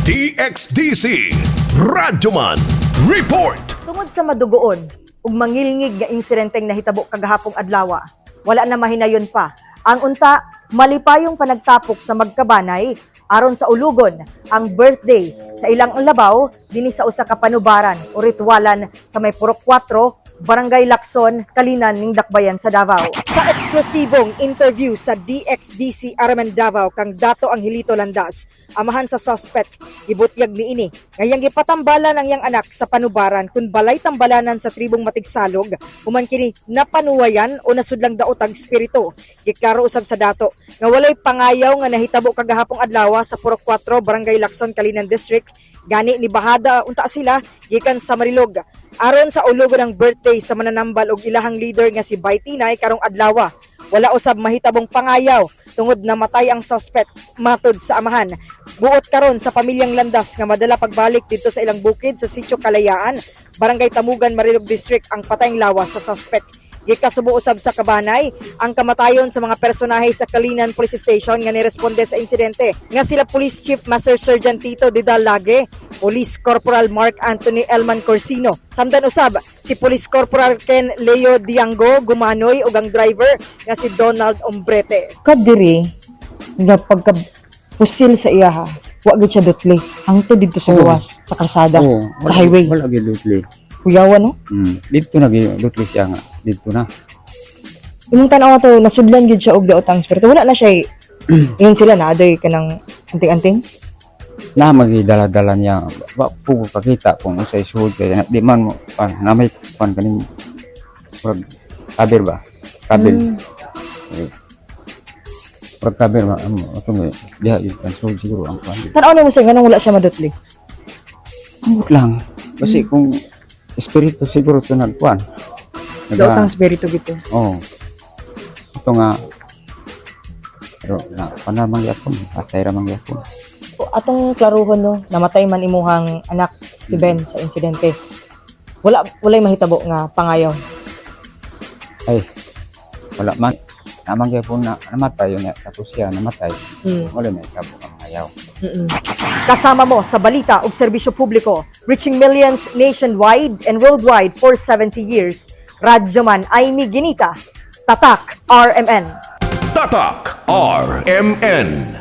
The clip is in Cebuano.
DXDC Radyoman Report. Tungod sa madugoon ug mangilngig nga insidenteng nahitabo kagahapong adlaw, wala na mahinayon pa ang unta malipayong panagtapok sa magkabanay aron sa ulugon ang birthday sa ilang labaw dinhi sa usa ka panubaran o ritwalan sa may Purok 4, Barangay Lacson, Calinan ning Dakbayan sa Davao. Sa eksklusibong interview sa DXDC RMN Davao kang Dato Angelito Landas, amahan sa suspect, gibutyag niini ngayang gipatambalan ang iyang anak sa panubaran kung balay tambalanan sa tribong Matigsalog, human kini napanuwayan o nasudlang daotag espiritu. Giklaro usab sa dato nga walay pangayaw nga nahitabo kagahapong adlaw sa Purok 4, Barangay Lacson, Calinan District. Gani ni bahada unta sila gikan sa Marilog aron sa ulugon ang birthday sa mananambal og ilahang leader nga si Baytinay karong adlaw. Wala usab mahitabong pangayaw tungod namatay ang suspect, matod sa amahan. Buot karon sa pamilyang Landas nga madala pagbalik dito sa ilang bukid sa Sitio Kalayaan, Barangay Tamugan, Marilog District ang patayng lawas sa suspect. Gikasubo usab sa kabanay ang kamatayon sa mga personahe sa Calinan Police Station nga niresponde sa insidente nga sila Police Chief Master Sergeant Tito Didalage, Police Corporal Mark Anthony Elman Corsino. Samdan usab si Police Corporal Ken Leo Diango Gumanoy ug ang driver nga si Donald Ombrete. Kadiri nga pagka pusil sa iyaha, wa gid siya dutli hangtod didto sa gawas sa kalsada, Oo, sa highway. Wala gyud dutli. Kuyawa, no? Dito na gyud dutli siya nga. Dito na. Imong tan-aw to, nasudlan gyud siya og daotang espiritu. Wala na siya ingon sila na adoy kanang anting-anting. Na magidala-dala niya. Wa po ko kakita kung unsay suod kay di man mo pan na may pan kaning murag kabir ba? Kabil. Murag kabir ba? Amo ato may diha yun kan suod siguro ang pan. Tan-aw na mo siya nganong wala siya madutli? Ambot lang. Kasi kung espiritu siguro to nagkuan. Daotang espiritu gito. Oo. Ito nga pero na panamang yapon, patay ra man gyapon. Atong klaruhon, no, namatay man imuhang anak si Ben sa insidente. Wala walay mahitabo nga pangayaw? Ay, wala man. Namang gyapon na namatay yun na, tapos siya namatay. Wala na ikabo ang ayaw. Kasama mo sa balita ug serbisyo publiko, reaching millions nationwide and worldwide for 70 years. Radyoman Amy Ginita, Tatak RMN. Tatak RMN.